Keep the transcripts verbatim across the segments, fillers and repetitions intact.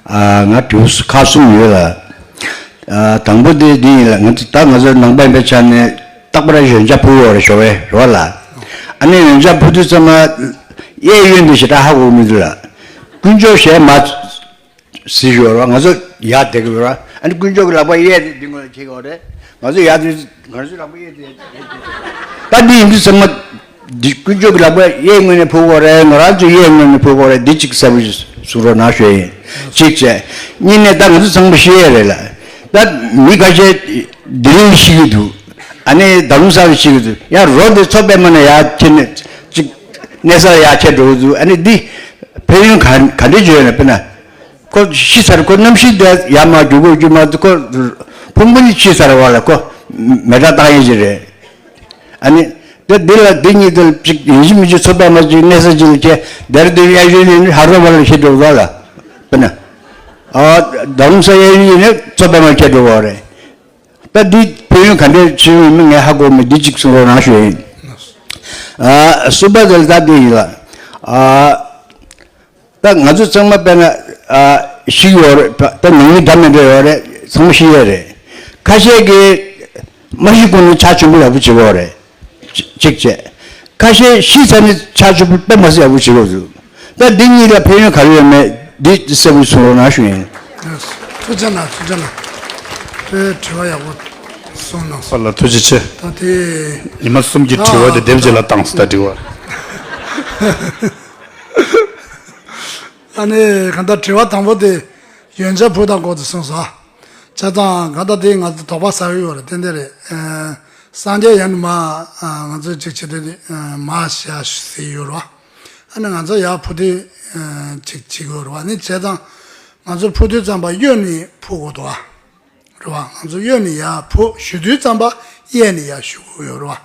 ཨ། ང་དྲི་བ་ཁག་གསུམ་ཡོད་ལ། ཨ། དང་པོ་དེ་འདི་ཡིན་ལ། ང་ཚོ་ད་ང་ཚོ་ནང་པ་ཡིན་པའི་ཆ་ནས་རྟག་པར་ཡོན་ཆབ་ཕུལ་ཡོད་རེད། ཞོགས་པའི་རེད་བ་ལ། ཨ་ནི་ཡོན་ཆབ་ཕུལ་དུས་ཙམ་པ་གཡས་གཡོན་དེ་ཞེ་དྲག་ཧ་གོ་མི་འདུག་ལ། དཀོན་མཆོག་ཞལ་མ་གཟིགས་ཡོད་རེད་བ། ང་ཚོ་ཡར་བསྡད་ཀྱི་ཡོད་རེད་བ། ཨ་ནི་དཀོན་མཆོག་གི་ལག་པ་གཡས་དེ་འདི་ངོས་ལ་འཁྱེར་གྱི་ཡོད་རེད། ང་ཚོ་ཡར་དེ་ང་ཚོའི་ལག་པ་གཡས་དེ་ད་འདི་ཡིན་དུས་ཙམ་པ། འདི་དཀོན་མཆོག་གི་ལག་པ་གཡས་ངོས་ནས་ཕུལ་དགོས་རེད། ང་རང་ཚོ་གཡས་ངོས་ནས་ཕུལ་དགོས་རེད། འདི་གཅིག་གསལ་པོ་ཞིག་གསུང་རོགས་གནང་ཞུ་ཡིན། གཅིག་བྱས། གཉིས་ནས་ད་ང་ཚོ་ཚང་མ་ཤེས་ཡས་རེད་ལ། ད་མི་ཁ་ཤས་ལྡི་ལིར་ཤི་གི་འདུག་ཨ་ནི་རྡ་རམ་ས་ལར་ཤི་གི་འདུག་ཡང་རོ་དེ་མཚོ་པདྨ་ནས་ཡར་ཁྱེར་ནས་གཅིག་གནས་ས་ལ་ཡར་ཁྱེར་འགྲོ་གི་འདུག་ཨ་ནི་འདི་ཕན་ཡོན་ག་ག་འདྲས་བརྗོད་ཡོད་ན། དཔེར་ན། ཁོ་ཤི་ཚར། ཁོ་གནམ་གཤིས་དེ་ཡར་མར་རྒྱུག་དགོས་རྒྱུ་མ་གཏོགས། ཁོ་ཕུང་པོ་ནི་ཤི་ཚར་བ་ལ། ཁོ་མེ་སྲེག་བཏང་ཡས་ཅིག་རེད། ཨ་ནི་དེ་འདི་ལ་འདི་གཉིས་དེ་ལ་གཅིག་ཡིན་གཅིག་མིན་གཅིག་མཚོ་པདྨ་ཅིག་གནས་ས་ཅིག་ལ་ཁྱེར། དེར་དུ་གཡས་གཡོན་ནས་ཧ་རོ་བ་ལ་ཤི་འགྲོ་བ་ལ། དཔེར་ན། ཨ། རྡ་རམ་ས་གཡས་གཡོན་ནས་མཚོ་པདྨ་ཁྱེར་འགྲོ་བ་རེད། ད་འདི་ཕན་ཡོན་ག་འདྲས་བྱུང་ཡོད་མེད་ངས་ཧ་གོ་མེད། འདི་གཅིག་གསུང་རོགས་གནང་ཞུ་ཡིན། ཨ། གསུམ་པ་དེ་ལ་ད་འདི་ཡིན་ལ། ཨ། ད་ང་ཚོ་ཚང་མ་དཔེར་ན། ཨ། ཤི་ཡོད་རེད། ད་ནང་མི་འདྲ་མི་འདྲ་ཡོད་རེད། ཚང་མ་ཤི་ཡས་རེད། ཁ་ཤས་ཀྱིས་མ་ཤི་གོང་ནས་ཕྱག་མཆོད་འབུལ་ཡག་པོ་བྱེད་ཀྱི་ཡོད་རེད། གཅིག་བྱས། ཁ་ཤས་ཤི་ཚར་ནས་ཕྱག་མཆོད་འབུལ་དཔེ་མ་སྲིད་ཡག་པོ་བྱེད་ཀྱི་ཡོད་འདུག་ད་འདི་གཉིས་ལ་ཕན་ཡོན་ག་རེ་ཡོད་མེད་འདི་གསལ་པོ་གསུང་རོགས་གནང་ཞུ་ཡིན། ཐུགས་རྗེ་གནང་། ཐུགས་རྗེ་གནང་། དེ་དྲི་བ་ཡག་པོ་གསུངས་གནང་སོང་། ལ་ཐུགས་རྗེ་ཆེ། ད་དེ་ཉི་མ་གསུམ་གྱི་དྲི་བ་དེ་ཨ་སྡེབ་གཅིག་ལ་བཏང་སོང་། ད་དྲི་བ། ཨ་ནི་གང་ལྟར་དྲི་བ་དང་པོ་དེ་ཡོན་ཆབ་ཕུལ་སྟངས་སྐོར་དུ་གསུངས་སོང་། བྱས་ཙང་གང་ལྟར་དེ་ང་ཚོ་དོགས་པ་ཟ་གི་ཡོད་རེད། ཏན་ཏན་རེད། ཨ། སངས་རྒྱས་ཡང་ནི་མ། ཨ། ང་ཚོས་གཅིག་བྱེད་དུས་དེ། ཨ། མ་བྱ་ཟེར་ཡོད་རེད་བ། ཨ་ནི་ང་ཚོ་ཡར་ཕུལ་དུས། ཨ། གཅིག་བྱེད་དགོས་རེད་བ། ཨ་ནི་བྱས་ཙང་ང་ཚོ་ཕུལ་དུས་ཙམ་པ་གཡོན་ནས་ཕུལ་དགོས་འདུག་བ། རེད་བ། ང་ཚོ་གཡོན་ནས་ཡར་ཕུལ། ཞུ་དུས་ཙམ་པ་གཡས་ནས་ཡར་ཞུ་དགོས་ཡོད་རེད་བ།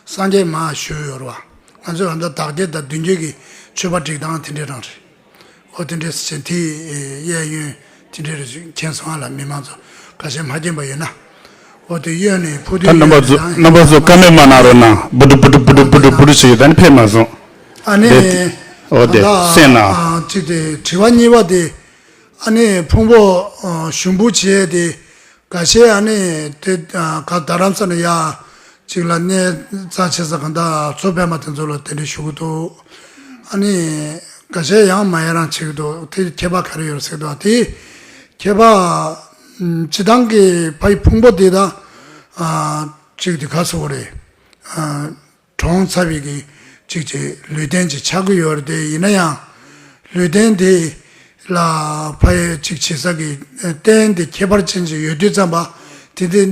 སངས་རྒྱས་མར་ཞུ་ཡོད་རེད་བ། ང་ཚོས་ད་ལྟ་བདག་བསྐྱེད་དང་མདུན་བསྐྱེད་ཀྱི་མཆོད་པ་སྒྲིག་སྟངས་དེ་འདྲའི་རང་རེད། འོ་དེ་འདྲའི་ཟེར་བྱས་དེ་གཡས་གཡོན་དེ་འདྲའི་རེ་ཞིག་མཁྱེན་སོང་ཨ་ལ། མི་མང་ཚོ་ཁ་ཤས་མ་མཁྱེན་པ་ཡོད་ན། འོ་དེ་གཡོན་ནས་ཕུལ། ད་དུས་རྣམ་པ་ཚོ་རྣམ་པ་ཚོ་ཀ་མེད་མ་གནང་རོགས་གནང་། སྦུ་ཏུ་སྦུ་ཏུ་སྦུ་ཏུ་སྦུ་ཏུ་སྦུ་ཏུ་བྱེད་ཀྱི་ད་ནི་ཕེབས་མ་སོང་། ཨ་ནི་དེ་འོ་དེ་ད་སེམས་ནང་། ཨ། གཅིག་དེ་དྲི་བ་གཉིས་པ་དེ། ཨ་ནི་ཕུང་པོ། ཨ། ཞུགས་འབུལ་བྱས་ཏེ། འགའ་ཤས་ཨ་ནི་དེ། ཨ། ག་རྡ་རམ་ས་ནས་ཡར་གཅིག་ལ་གནས་རྩ་ཆེ་ས་གང་ལྟར་མཚོ་པདྨ་དེ་ཚོ་ལ་དེ་འདྲ་ཞུ་གི་འདུག་ཨ་ནི་འགའ་ཤས་ཡང་མ་ཡར་རང་བྱེད་ཀྱི་འདུག་དེ་ཁྱད་པར་ག་རེ་ཡོད་ཟེར་འདུག་དེ་ཁྱད་པར། ཨམ། སྤྱིར་བཏང་གི་ཕའི་ཕུང་པོ་དེ་དང་། ཨ། གཅིག་དེ་ག་སོགས་རེད། ཨ། གྲོངས་ཚར་བའི་གི་ཅིག་ཅིག་ལུས་རྟེན་ཅིག་ཆགས་ཀྱི་ཡོད་རེད་དེ། ཡིན་ན་ཡང་ལུས་རྟེན་དེ་ལ་ཕ་ཡུལ་ཅིག་བྱེད་ས་གི་རྟེན་དེ་ཁྱད་པར་ཅན་ཅིག་ཡོད་དུས་ཙམ་པ་དེ་དེ་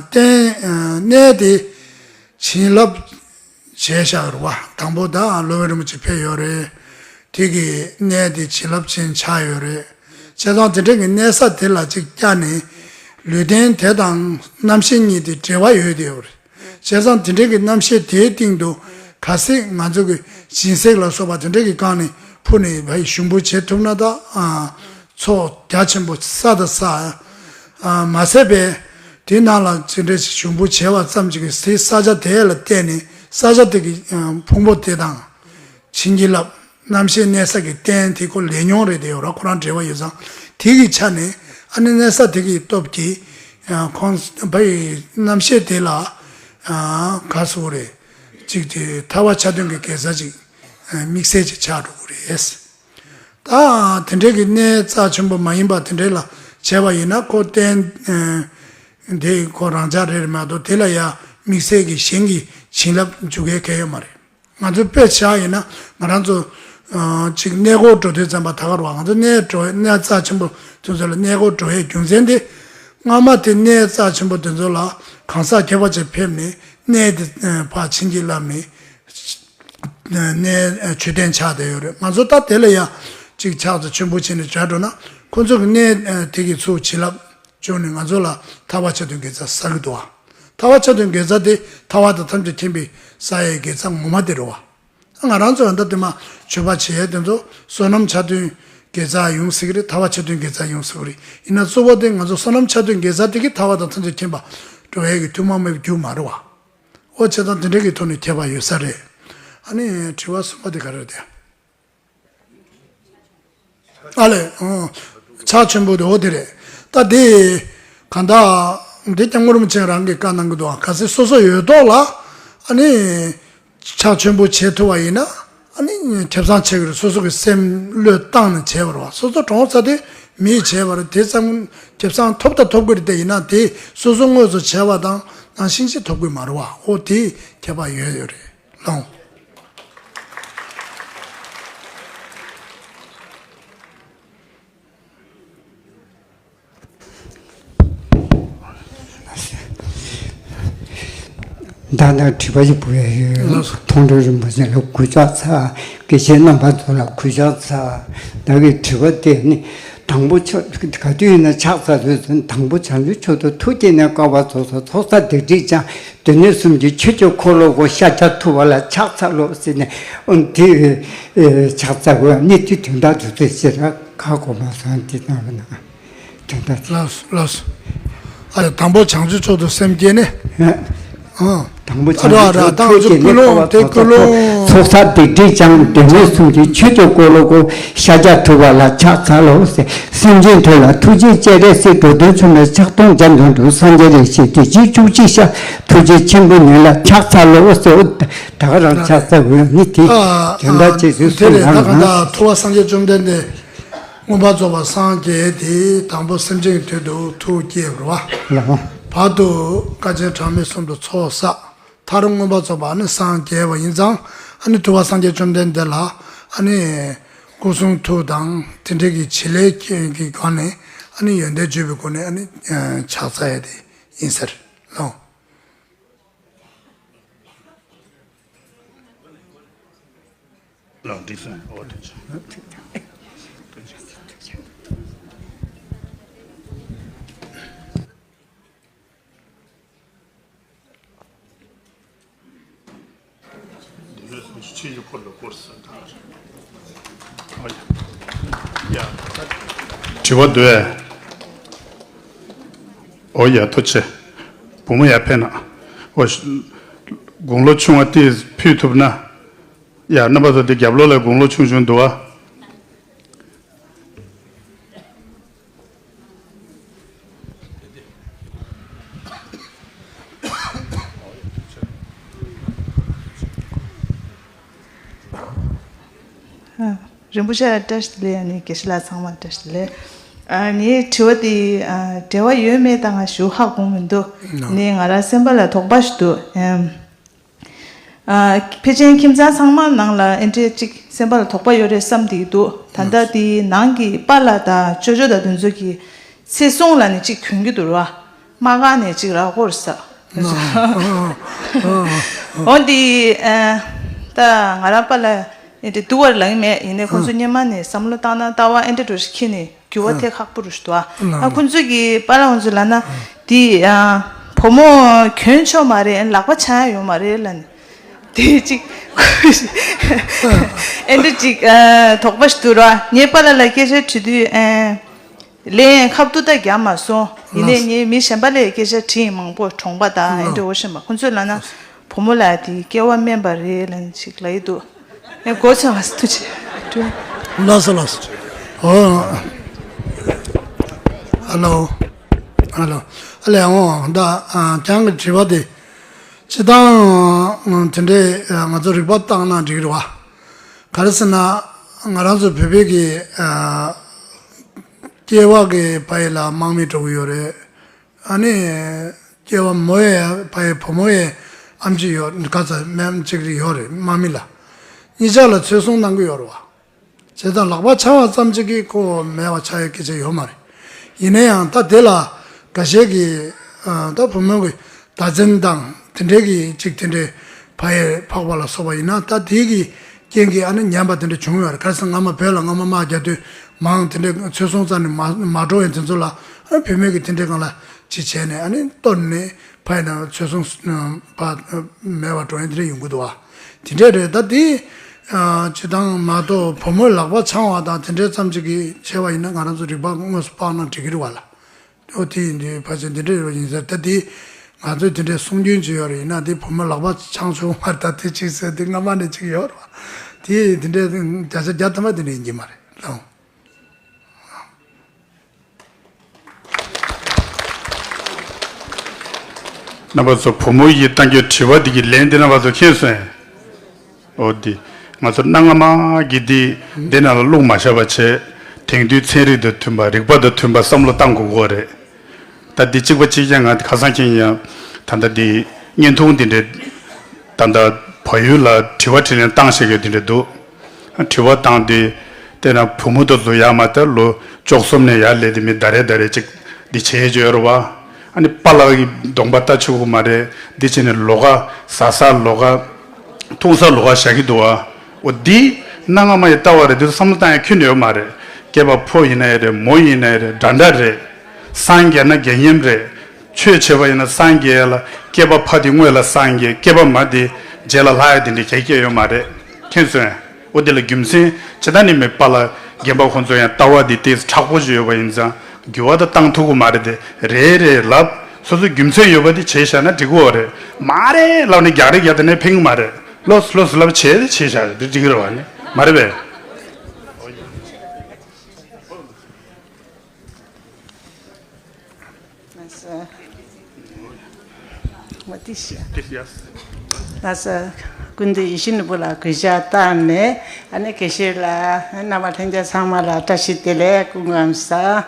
རྟེན་གནས་དེ་བྱིན་རླབས་བྱས་བཞག་རེད་བ། དང་པོ་ད་སློབ་དཔོན་རིན་པོ་ཆེ་ཕེབས་ཡོད་རེད། དེ་གི་གནས་དེ་བྱིན་རླབས་ཅན་ཆགས་ཡོད་རེད། བྱས་ཙང་དེ་འདྲ་གི་གནས་ས་དེ་ལ་ཅིག་བསྐྱལ་ནས་ལུས་རྟེན་དེ་དང་རྣམ་ཤེས་གཉིས་དེ་འབྲེལ་བ་ཡོད་དེ་ཡོད་རེད། བྱས་ཙང་དེ་འདྲའི་གི་རྣམ་ཤེས་དེའི་སྟེང་དུ་གལ་སྲིད་ང་ཚོ་གི་སྦྱིན་སྲེག་ལ་སོགས་པ་དེ་འདྲའི་གི་བཀང་ནས་ཕུལ་ནས་ཕའི་ཞུགས་འབུལ་བྱེད་ཐུབ་ན་ད། ཨ། ཚོགས་རྒྱ་ཆེན་པོ་བསགས་དང་བསགས། ཨ། མ་ཟད་པས་དེ་ནང་ལ་ཅི་འདྲའི་ཞུགས་འབུལ་བྱས་པ་ཙམ་གྱིས་དེ་ས་ཆ་དེ་ལ་བརྟེན་ནས་ས་ཆ་དེ་གི། ཨ། ཕུང་པོ་དེ་དང་བྱིན་གྱིས་བརླབས། རྣམ་ཤེས་གནས་ས་གི་རྟེན་དེ་ཁོ་ལས་མྱོང་རེད་དེ་ཡོད་ར། ཁོ་རང་འབྲེལ་བ་ཡོད་ཙང་དེ་གི་ཆ་ནས་ཨ་ནི་གནས་ས་དེ་གི་སྟོབས་ཀྱིས། ཨ། ཁོང་ཕའི་རྣམ་ཤེས་དེ་ལ། ཨ། ག་ཟེར་དགོས་རེད། ཅིག་དེ་ཐར་པ་ཆ་མཐུན་གྱི་དགེ་རྩ་ཅིག་ཨ། དམིགས་བསལ་ཅིག་ཆགས་འགྲོ་གི་རེད། ད་དེ་འདྲའི་གི་གནས་རྩ་ཆེན་པོ་མ་ཡིན་པ་དེ་འདྲའི་ལ་བྱས་པ་ཡིན་ན་ཁོ་རྟེན། ཨ། དེ་ཁོ་རང་ཅག་རེད་མ་གཏོགས་དེ་ལ་ཡ་དམིགས་བསལ་གྱི་གཞན་གྱི་བྱིན་རླབས་འཇུག་མཁན་གང་ཡང་ཡོད་མ་རེད། ང་ཚོ་དཔེ་བཞག་ཡིན་ན་ང་རང་ཚོ། ཨ། ཅིག་གནས་སྐོར་འགྲོ་དུས་ཙམ་པ་ད་ག་རེད་བ། ང་ཚོ་གནས་འགྲོ། གནས་རྩ་ཆེན་པོ་དེ་ཚོ་ལ་གནས་སྐོར་འགྲོ་ཡའི་རྒྱུ་མཚན་དེ། སྔ་མ་དེ་གནས་རྩ་ཆེན་པོ་དེ་ཚོ་ལ་གང་ཟག་ཁྱད་པར་ཅན་ཕེབས་ནས་གནས་དེ། ཨ། ཕར་བྱིན་གྱིས་བརླབས་ནས་གནས། ཨ། མཆོད་རྟེན་ཆགས་བསྡད་ཡོད་རེད། ང་ཚོ་ད་དེ་ལ་ཡང་ཅིག་ཕྱག་འཚལ་མཆོད་འབུལ་བྱས་ནས་བྱས་འགྲོ་ན་ཁོ་ཚོ་གི་གནས། ཨ། དེ་གི་ཚུར་བྱིན་རླབས་བྱུང་ནས་ང་ཚོ་ལ་ཐར་པ་ཆ་མཐུན་དགེ་རྩ་བསགས་ཀྱི་འདུག་བ། ཐར་པ་ཆ་མཐུན་དགེ་རྩ་དེ་ཐར་པ་དང་ཐམས་ཅད་མཁྱེན་པའི་བསགས་ཡའི་དགེ་རྩ་ངོ་མ་དེ་རེད་བ། ང་རང་ཚོ་ད་ལྟ་དེ་མ་མཆོད་པ་བྱེད་ཡས་དེ་ཚོ་བསོད་ནམས་ཆ་མཐུན་དགེ་རྩ་ཡོང་སྲིད་ཀྱི་རེད། ཐར་པ་ཆ་མཐུན་དགེ་རྩ་ཡོང་སྲིད་ཀྱི་རེད། ཡིན་ན་གཙོ་བོ་དེ་ང་ཚོ་བསོད་ནམས་ཆ་མཐུན་དགེ་རྩ་དེ་གིས་ཐར་པ་དང་ཐམས་ཅད་མཁྱེན་པ་འགྲོ་ཡས་ཀྱི་ཐུན་མོང་མེད་པའི་རྒྱུ་མ་རེད་བ། འོ་བྱས་ཙང་དེ་འདྲ་གི་ཐོག་ནས་ཁྱད་པར་ཡོད་ས་རེད། ཨ་ནི་དྲི་བ་གསུམ་པ་དེ་ག་རེ་རེད་དེ། ཨ་ལས། ཨོ། ཕྱག་ཆེན་པོ་དེ་འོ་དེ་རེད། ད་དེ་གང་ལྟར་འདི་སྐྱབས་མགོན་རིན་པོ་ཆེ་རང་གིས་བཀའ་གནང་གི་འདུག་གལ་སྲིད་སོ་སོ་ཡོད་ཐོག་ལ་ཨ་ནི་ཕྱག་ཆེན་པོ་བྱེད་ཐུབ་པ་ཡིན་ན་ཨ་ནི་ཁེ་བཟང་ཆེ་གི་རེད། སོ་སོ་གི་སེམས་བློས་བཏང་ནས་བྱས་པ་རེད་བ། སོ་སོ་གྲོངས་ཚར་དུས་མིས་བྱས་པ་རེད། དེ་ཙམ་ཁེ་བཟང་ཐོབ་ད་ཐོབ་གི་རེད། དེ་ཡིན་ན་དེ་སོ་སོ་དངོས་སུ་བྱས་པ་དང་ནང་བཞིན་ཅིག་ཐོབ་གི་མ་རེད་བ། འོ་དེ་ཁྱད་པར་ཡོད་ཡོད་རེད་ལགས། ད་ནི་དྲི་བ་ཞིག་བུ་ཡ་ཡོད། མཐོང་གྲོལ་རིན་པོ་ཆེ་ལ་གུས་ཕྱག་འཚལ། དགེ་བཤེས་རྣམ་པ་ཚོ་ལ་གུས་ཕྱག་འཚལ། ད་གི་དྲི་བ་དེ་ནི་དང་པོ་ཆོས་ག་དུས་ཡིན་ན་ཕྱག་འཚལ་དུས་དང་པོ་བྱང་ཆུབ་མཆོག་ཏུ་ཐུགས་བསྐྱེད་ནས་དཀའ་བ་ཚོགས་སོགས་ཚོགས་བསགས་སྡིག་སྒྲིབ་སྦྱངས། སྡེ་སྣོད་གསུམ་གྱི་ཆོས་ཀྱི་འཁོར་ལོ་བསྐོར། ཤཱཀྱ་ཐུབ་པ་ལ་ཕྱག་འཚལ་ལོ་ཟེར་ནས། འོན་ཏེ་ཕྱག་འཚལ་དགོས་ནི་དེ་དོན་དག་འདུག་ཚེ་ཕྱིར་ཁ་གོ་མ་སོང་དེ་ནང་ལ་ན་དོན་དག་ཚེ། ལགས་སོ་ལགས་སོ། ཨ་ལས་དང་པོ་བྱང་ཆུབ་མཆོག་ཏུ་སེམས་བསྐྱེད་ནས། ཨ། དང་པོ་བྱང་ཆུབ་མཆོག་ཏུ་ཐུགས་བསྐྱེད་ནས་དཀའ་བ་ཚོགས་ཚོགས་ཚོགས་བསགས་སྡིག་སྒྲིབ་སྦྱངས། སྡེ་སྣོད་གསུམ་གྱི་ཆོས་ཀྱི་འཁོར་ལོ་བསྐོར། ཤཱཀྱ་ཐུབ་པ་ལ་ཕྱག་འཚལ་ལོ་ཟེར། སེམས་ཅན་ཐོས་ལ་ཐུགས་རྗེ་སྤྱན་རས་གཟིགས། འགྲོ་དོན་ཚུལ་གནས་ཕྱག་སྟོང་རྒྱ་མཚོ་འགྲུབ། སངས་རྒྱས་ལས་སྐྱེས་དུས་ཆེན་བཅུ་གཅིག་ཤར། ཐུགས་རྗེ་ཆེན་པོ་ཉིད་ལ་ཕྱག་འཚལ་ལོ་ཟེར། ད་ག་རང་ཕྱག་འཚལ་དགོས་ནི་དེ་དོན་དག་ཅིག་རེད་གསུངས་ལ་ན། ཐུབ་པ་སངས་རྒྱས་བཅོམ་ལྡན་འདས་མངོན་པར་རྫོགས་པར་སངས་རྒྱས་ཏེ་དང་པོ་སེམས་ཅན་གྱི་དོན་དུ་ཐུགས་བསྐྱེད་པ་རེད་བ། བར་དུ་དཀའ་ཆེན་གྲངས་མེད་གསུམ་དུ་ཚོགས་བསགས། མཐར་མངོན་པར་རྫོགས་པ་ནི་སངས་རྒྱས་པ་ཡིན་ཙང་། ཨ་ནི་ཐུབ་པ་སངས་རྒྱས་བཅོམ་ལྡན་འདས་ལ་ཨ་ནི་སྐུ་གསུང་ཐུགས་དང་དེ་འདྲའི་གི་བྱེད་ལས་ཀྱི་སྒོ་ནས་ཨ་ནི་ཡོན་ཏན་བརྗོད་པའི་སྒོ་ནས་ཨ་ནི་ཕྱག་འཚལ་ཡ་དེ་ཡིན་ཟེར་ལོ། ལགས་འགྲིག་སོང་། འོ་ཐུགས་རྗེ་ཆེ། འདི་ནས་སུ་ཆོས་ཀྱི་འཁོར་ལོ་བསྐོར་ཟེར། ཨོ་ཡ། ཡ། དྲི་བ་འདུག་ཨེ། ཨོ་ཡ་ཐུགས་རྗེ་ཆེ། བུ་མོ་ཡར་ཕེབས་ན། ཨོ་ཤ། དགུང་ལོ་ཆུང་བ་དེས་ཕུལ་ཐུབ་ན། ཡ་རྣམ་པ་ཚོ་དེ་རྒྱབ་ལོགས་ལ་དགུང་ལོ་ཆུང་ཆུང་འདུག་ཨ། རིན་པོ་ཆེ་ལ་བཀྲ་ཤིས་བདེ་ལེགས། ཨ་ནི་དགེ་བཤེས་ལགས་ཚང་མ་བཀྲ་ཤིས་བདེ་ལེགས། ཨ་ནི་དྲི་བ་དེ་ཨ་འབྲེལ་བ་ཡོད་མེད་ད་ང་ཞུ་ཧ་གོ་མི་འདུག་ནི་ང་རང་སེམས་པ་ལ་དོགས་པ་ཞིག་འདུག་ཨ། ཨ། ཕལ་ཆེར་ཁྱིམ་ཚང་ཚང་མ་ནང་ལ་ཨེ་འདྲས་ཅིག་སེམས་པ་ལ་དོགས་པ་ཡོད་རེད་བསམ་བསྡད་ཀྱི་འདུག་ད་ལྟ་དེའི་ནང་གི་པཱ་ལགས་དང་ཅོ་ཅོ་དང་དེ་ཚོ་གི་ཚེ་སྲུང་ལབ་ནས་ཅིག་གྱོན་གྱི་འདུག་ར། དམག་སྒར་ནས་ཅིག་ར་སྐོར་ས། འོ་འདི་ཨ། ད་ང་རང་པཱ་ལགས་ཨེ་འདྲས་སྡུག་པ་ལབ་ཀྱི་མེད། ཡིན་ནའི་ཁོང་ཚོ་སྔོན་མ་ནས་བསམ་བློ་བཏང་ན་ལྟ་བ་ཨེ་འདྲས་འགྲོ་ཞིག་ཁྱེར་ནས། འགྱུར་བ་ཐེབས་ཁག་པོ་རུ་ཞིག་འདུག་ཨ། ཨ་ཁོང་ཚོས་ཀྱི་པཱ་ལགས་ཁོང་ཚོས་ལབ་ན་དེ་ཨ་བུ་མོ་གྱོན་ཆོག་མ་རེད། ལག་པ་འཆང་ཡ་ཡོད་མ་རེད་ལབ་ནས་དེ་ཅིག་ཨེ་འདྲ་ཅིག་ཨ་དོགས་པ་ཞིག་འདུག་ར། ངས་པཱ་ལགས་ལ་སྐད་ཆ་དྲིས་དུས་ཨ་ལན་ཁ་བསྡུ་ད་རྒྱག་མ་སོང་། ཡིན་ནའི་ངས་མི་གཞན་པ་ལ་སྐད་ཆ་དྲིས་མང་པོ་གྲོང་པ་དང་ཨེ་འདྲ་འོ་ཤེས་མ། ཁོང་ཚོས་ལབ་ན། བུ་མོ་ལ་དེ་སྐྱེ་བ་དམན་པ་རེད་ལབ་ནས་ཅིག་ལབ་ཡི་འདུག་ངས་གོ་ཚོད་མ་སོང་། ཐུགས་རྗེ་ཆེ། ལགས་སོ་ལགས་སོ། ཨོ། ཧ་ལོ། ཧ་ལོ། ཨ་ལས་འོང་ད་ཨ་ཁྱེད་རང་གི་དྲི་བ་དེ། སྤྱིར་བཏང་དེ་འདྲའི་ང་ཚོ་རིག་པ་བཏང་ན་འགྲིག་རེད་བ། ག་རེ་ཟེར་ན་ང་རང་ཚོ་བོད་པའི་གི་ཨ་སྐྱེ་བ་གི་བ་ཡི་ལ་དམག་མི་འགྲོ་གི་ཡོད་རེད། ཨ་ནི། སྐྱེ་བ་མོ་ཡི་ཕ་ཡི་བུ་མོ་ཡི་ཨམ་ཆི་ཡོད་ག་ཚ་མེམ་གཅིག་རེ་ཡོད་རེད་དམག་མི་ལ། གཉིས་ཆ་ལ་ཚོད་བཟུང་གནང་གི་ཡོད་རེད་བ། བྱས་ཙང་ལག་པ་འཆང་བ་ཙམ་གཅིག་གིས་ཁོ་མེད་པ་ཆགས་ཡ་སྐད་ཆ་ཡོད་མ་རེད། ཡིན་ན་ཡང་ད་དེ་ལ་འགའ་ཤས་ཀྱིས་ད་བུ་མོ་གི་ཟླ་མཚན་དང་དེ་འདྲའི་གི་གཅིག་དེ་འདྲའི་ཕ་ཡི་འཕགས་པ་ལ་སོགས་པ་ཡིན་ན་ད་དེའི་གི་རྐྱེན་གྱིས་ཨ་ནི་ཉམས་པ་དེ་འདྲ་བྱུང་ཡོད་རེད། ག་རེ་ཟེར་སྔ་མ་བོད་ལ་སྔ་མ་དམག་རྒྱག་དུས་མང་དེ་འདྲ་ཚོད་བཟུང་རྩ་ནས་མ་མ་འགྲོ་བའི་དེ་ཚོ་ལ་ཨ་ནི་བུད་མེད་ཀྱི་དེ་འདྲའི་སྒང་ལ་ཅི་བྱས་ནས་ཨ་ནི་གཏོར་ནས་ཕ་ཡི་ནང་ཚོད་བཟུང་པ་མེད་པ་འགྲོ་ཡ་དེ་འདྲ་ཡོང་གི་འདུག་བ། དེ་འདྲ་རེད། ད་དེ་སྤྱི་བཏང་མ་གཏོགས་བུ་མོའི་ལག་པ་འཆང་བ་དང་དེ་འདྲའི་ཙམ་ཅིག་གིས་བྱས་པ་ཡིན་ན་ང་རང་ཚོ་རིག་པ་དངོས་སུ་དཔག་ན་འགྲིག་གི་རེད་བ་ལ། ཨོ་དེ་ཡིན་དུས་ཕལ་ཆེར་འདི་འདྲ་ཡོད་ཡིན་ཟེར། ད་དེ་ང་ཚོས་དེ་འདྲའི་གསུང་རྒྱུན་ཅིག་ཡོད་རེད། ཡིན་ན་དེ་བུ་མོ་ལག་པ་འཆང་ཆོག་མ་རེད། ད་དེ་གཅིག་ཟེར་དེ་སྔ་མ་ནས་གཅིག་ཡོད་རེད་བ། དེ་དེ་འདྲའི་བརྒྱ་ཆ་བརྒྱ་ཐམ་པ་དེ་འདྲ་ཡིན་གྱི་མ་རེད་ལགས། རྣམ་པ་ཚོ་བུ་མོ་ཡིས་བཏང་རྒྱུའི་དྲི་བ་འདི་གི་ལན་འདི་རྣམ་པ་ཚོ་མཁྱེན་སོང་། འོ་འདི། ང་ཚོ་གནའ་སྔ་མ་གི་འདི་འདི་ནང་ལ་བླུགས་མ་བཞག་པ་བྱས། དེང་དུས་ཚན་རིག་དང་མཐུན་པ། རིག་པ་དང་མཐུན་པ་བསམ་བློ་བཏང་དགོས་ཀྱི་ཡོད་རེད། ད་འདི་གཅིག་པ་གཅིག་རྐྱང་ང་ཁ་སང་ཁྱེད་ཡང་ད་ལྟ་འདི་བརྙན་ཐུང་འདི་འདྲའི་ད་ལྟ་བལ་ཡུལ་ལ་དྲི་བ་དྲིས་ལན་བཏང་བཞག་ཡོད་འདི་འདྲ་འདུག་དྲི་བ་བཏང་སྟེ། དེ་ན་བུ་མོ་དེ་ཚོ་ཡར་མར་ད་ལོ་བཅུ་གསུམ་ནས་ཡར་སླེབས་ཏེ་མི་ཟླ་རེ་ཟླ་རེ་ཅིག་འདི་བྱས་བྱས་ཡོད་རེད་བ། ཨ་ནི་པཱ་ལགས་ཀྱི་གདོང་པ་ལྟ་ཆོག་གི་མ་རེད། འདི་བྱས་ནས་ལོགས་ཀ་ཟ་ས་ལོགས་ཀ་འཐུང་ས་ལོགས་ཀ་བཞག་གི་འདུག་བ། འོ་འདི་གནའ་སྔ་མ་ཡི་ལྟ་བ་རེད། འདི་ཚོ་བསམ་བློ་བཏང་ཡ་ཁྱོན་ནས་ཡོད་མ་རེད། སྐྱེས་པ་ཕོ་ཡིན་ན་ཡང་རེད། མོ་ཡིན་ན་ཡང་རེད། འདྲ་འདྲ་རེད། སངས་རྒྱས་ན་དགེ་བསྙེན་རེད། ཆོས་བྱེད་པ་ཡིན་ན་སངས་རྒྱས་ལ་སྐྱེས་པ་ཕ་དེ་སྔོན་ལ་སངས་རྒྱས། སྐྱེས་པ་མ་དེ་རྗེས་ལ་ལྷག་ཡ་དེ་འདྲའི་གལ་སྐྱེས་ཡོད་མ་རེད། མཁྱེན་སོང་། འོ་དེ་ལ་རྒྱུ་མཚན་ཇི་ལྟར་ནི་མེད་པ་ལ་རྒན་པ་ཁོང་ཚོ་ཡང་ལྟ་བ་དེ་ཏོག་ཙམ་མཁྲེགས་པོ་ཞིག་ཡོད་པ་ཡིན་ཙང་འགྱུར་བ་དང་བཏང་ཐུབ་ཀྱི་མ་རེད་དེ། རེད་རེད་ལབ། སོ་སོ་རྒྱུ་མཚན་ཡོད་པ་དེ་བྱས་བཞག་ན་འགྲིག་གི་ཡོད་རེད། མ་རེད་ལབ་ནས་རྒྱག་རེས་རྒྱག་དེ་ནས་ཕན་གྱི་མ་རེད། ལོས་ལོས་ལབ་བྱས་བྱས་བཞག་རེད། འགྲིག་གི་རེད་བ། ནི་མ་རེད་པས། ལགས་སོ། ང་ཏི་ཤི། ལགས་སོ། སྐུ་མདུན་ཡིད་བཞིན་ནོར་བུ་ལ་གུས་ཞབས་བཏང་ནས། ཨ་ནི་དགེ་བཤེས་ལགས། རྣམ་པ་ལྷན་རྒྱས་ཚང་མ་ལ་བཀྲ་ཤིས་བདེ་ལེགས་སྐུ་ཁམས་བཟང་།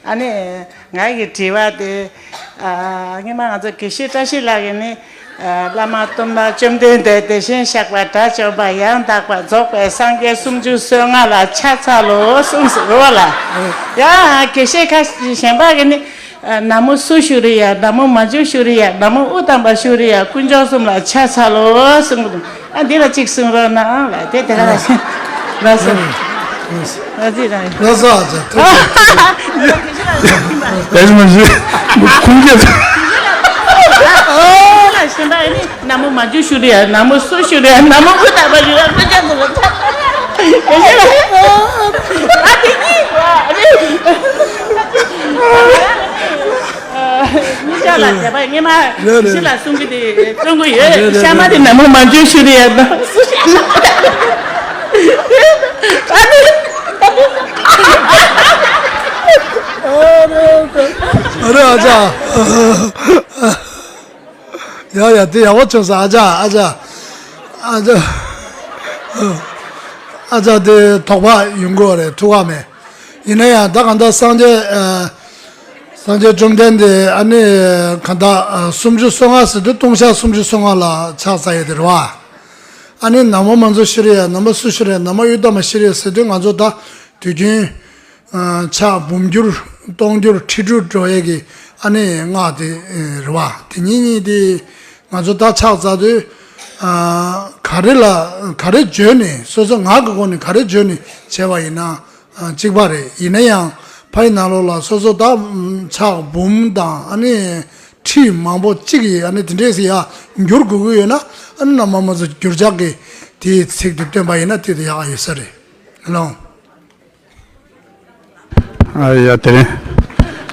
ཨ་ནི་ང་གི་དྲི་བ་དེ། ཨ། སྔོན་མ་ང་ཚོ་དགེ་བཤེས་བཀྲ་ཤིས་ལགས་ཀྱིས་ནི། ཨ། བླ་མ་གཏུམ་དར་བཅོམ་ལྡན་འདས་དེ་བཞིན་གཤེགས་པ་དགྲ་བཅོམ་པ་ཡང་དག་པར་རྫོགས་པའི་སངས་རྒྱས་སུམ་ཅུ་སོ་ལྔ་ལ་ཕྱག་འཚལ་ལོ་གསུངས་སོ་རེད་བ་ལ། ཡ། དགེ་བཤེས་ཁ་གཞན་པ་གིས་ནི། ཨ། ན་མོ་སུ་ཞུ་རེད་ཡ། ན་མོ་མ་ཇུ་ཞུ་རེད་ཡ། ན་མོ་དབུས་དམ་པ་ཞུ་རེད་ཡ། དཀོན་མཆོག་གསུམ་ལ་ཕྱག་འཚལ་ལོ་གསུངས་འདུག་ཨ། འདི་ལ་གཅིག་གསུང་རོགས་གནང་ལ། དེ་དེ་ག་ལ་ཤེས། ལགས་སོ། ལགས་སོ། ལགས་སོ། ཨ་ཅག་ཐུགས་རྗེ་ཆེ། ལས་མ་བྱེད། ཁུངས་སྐྱེལ། ཨ། ན་མོ་མ་ཇུ་ཞུ་རེད་ཡ། ན་མོ་སུ་ཞུ་རེད་ཡ། ན་མོ་དབུས་དམ་པ་ཞུ་རེད་ཡ། དཀོན་མཆོག་གསུམ་ལ་ཕྱག་འཚལ་ལོ། ཨ། དེ་གཉིས་པ་རེད། ཨ། གཉིས་ཆ་ལ་དད་པ་སྔོན་མ་རེད་རེད། ཞི་ལ་གསུང་གི་དེ་བརྩོན་གི་ཡོད། རེད་རེད་ཤ་མ་དེ་རེད། ན་མོ་མ་འཇོན་ཞུ་རེད་ཡ། ན་སུ་ཤ་མ་དེ། ཨ་ནི། ཨ་རེ་ཨ་ཅག་ཡ་ཡ་དེ་ཡག་པོ་བྱུང་སོང་། ཨ་ཅག་ཨ་ཅག་ཨ་ཅག་ཨ་ཅག་དེ་དོགས་པ་ཡོང་གི་ཡོད་རེད། ཐུགས་ཁག་མེད། ཡིན་ན་ཡང་ད་གང་ལྟར་སངས་རྒྱས་ཨ། སངས་རྒྱས་བཅོམ་ལྡན་འདས་ཨ་ནི་གང་ལྟར་ཨ། སུམ་ཅུ་སོ་ལྔ་ཟེར་དུས་ལྟུང་བཤགས་སུམ་ཅུ་སོ་ལྔ་ལ་ཕྱག་འཚལ་ཡས་དེ་རེད་བ། ཨ་ནི་ན་མོ་མ་འཇུ་ཤྲཱི་ཡ། ན་མོ་སུ་ཤྲཱི་ཡ། ན་མོ་ཡུ་ཏ་མ་ཤྲཱི་ཡ་ཟེར་དུས་ང་ཚོ་ད་དུས་རྒྱུན་ཨ། ཕྱག་འབུམ་འགྱུར་སྟོང་འགྱུར་ཁྲི་དྲུག་འགྲོ་ཡས་ཀྱི་ཨ་ནི་སྔགས་དེ་རེད་བ། དེ་གཉིས་གཉིས་དེ་ང་ཚོ་ད་ཕྱག་འཚལ་དུས་ཨ། ག་རེ་ལ་ག་རེ་བརྗོད་ནས་སོ་སོ་ངག་གི་སྒོ་ནས་ག་རེ་བརྗོད་ནས་བྱས་པ་ཡིན་ན། ཨ། གཅིག་པ་རེད། ཡིན་ན་ཡང་ཕ་ཡི་ནང་ལོགས་ལ་སོ་སོ་ད་ཕྱག་འབུམ་དང་ཨ་ནི་ཁྲི་མང་པོ་གཅིག་ཡིས་ཨ་ནི་དེ་འདྲས་ཡ་འགྱུར་དགོས་ཀྱི་ཡོད་ན། ཨ་ནི་ན་མོ་མ་འཇུ་འགྱུར་ཕྱག་གི་དེའི་ཚིག་དེ་བཏོན་པ་ཡིན་ན་དེ་དེ་ཡག་ཡོད་ས་རེད། ལོང་། ཨ་ཡ་དེ་རིང་